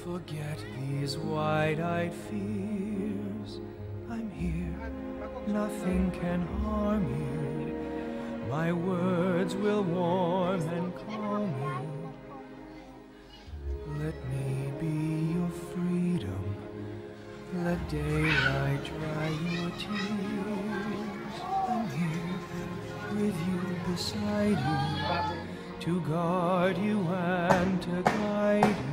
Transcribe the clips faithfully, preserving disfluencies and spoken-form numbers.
Forget these wide-eyed fears. I'm here. Nothing can harm you. My words will warm and calm you. Let me be your freedom. Let daylight dry your tears. I'm here with you, beside you, to guard you and to guide you.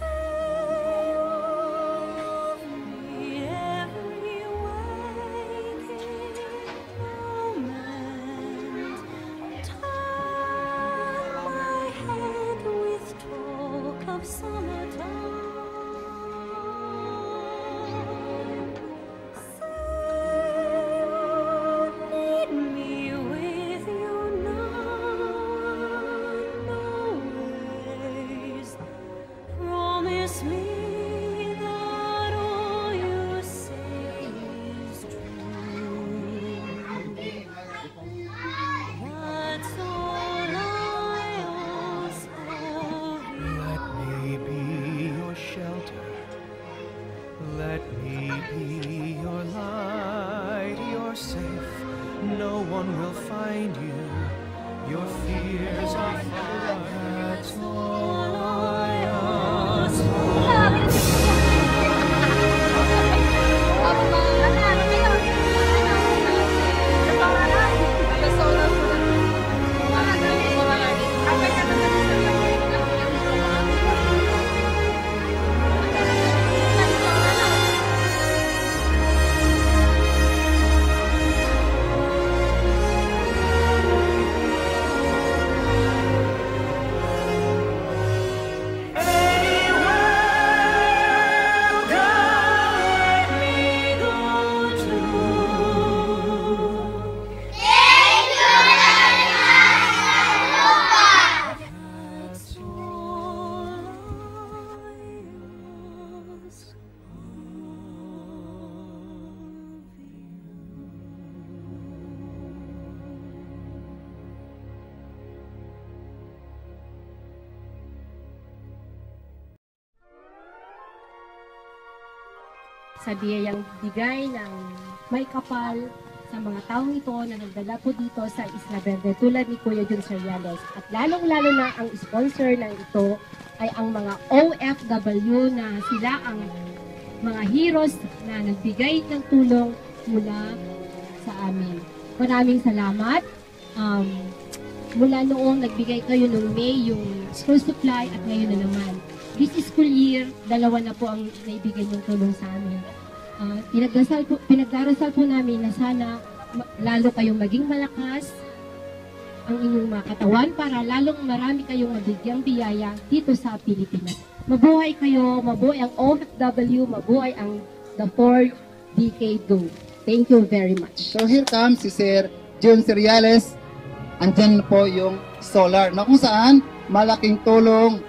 Say of me every waking moment, turn my head with talk of summertime. Say you need me with you none, always. Promise me that all you say is true. That's all I ask of you. Let me be your shelter. Let me be your light. You're safe. No one will find you. Your fears are far. That's all I ask. Sa biyayang bigay ng Maikapal sa mga taong ito na nagdala po dito sa Isla Verde, tulad ni Kuya Jun Seriales. At lalong-lalo na, ang sponsor ng ito ay ang mga O F W, na sila ang mga heroes na nagbigay ng tulong mula sa amin. Maraming salamat. Um, mula noong nagbigay kayo nung May yung school supply at ngayon na naman. This school year, dalawa na po ang naibigay niyong tulong sa amin. Ah, pinagdasal po, pinagdarasal po namin na sana ma-, lalo kayong maging malakas ang inyong mga katawan para lalong marami kayong mabigyang biyaya dito sa Pilipinas. Mabuhay kayo, mabuhay ang O F W, mabuhay ang The Fourth Decade Go. Thank you very much. So here comes si Sir Jun Seriales. Andyan po yung solar na kung saan malaking tulong.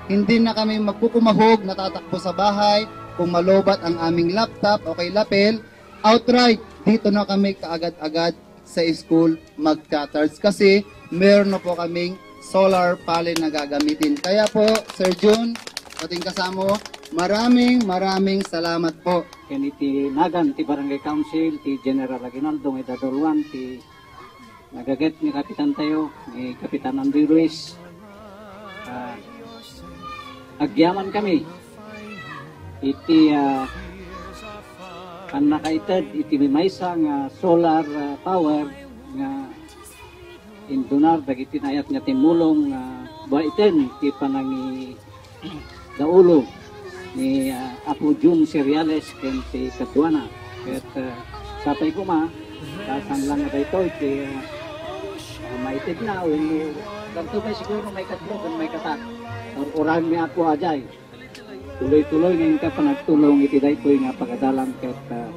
Hindi na kami magkukumahog, natatakbo sa bahay. Kung malobat ang aming laptop o kay lapel, outright, dito na kami kaagad-agad sa school magcha-charge kasi meron na po kaming solar panel na gagamitin. Kaya po, Sir Jun, pating kasamo, maraming, maraming salamat po. Ken iti nagan ti Barangay Council, ti General Aguinaldo nga Edador one, ti nagaget nga kapitan tayo, ni Kapitan Andoy Ruiz. Ah, agyaman kami iti, ah, pannakaited iti maysa nga solar, ah, power nga indunar dagiti naayat nga timmulong nga babaen ti panangi-, daulo ni, ah, Apo Jun Seriales ken ti kaduana. Ket, ah, sapay koma, ta saan lang nga daytoy ti, ah, ah, maitedna wenno dagitoy pay siguro maikatlo ken maikapat. Ur-uray mi Apo ajay. Tuloy-tuloy nga inka panagtulong iti daytoy nga pagadalan ket, ah,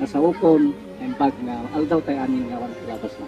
nasaokon, naimbag nga aldaw tay amin nga awan labasna.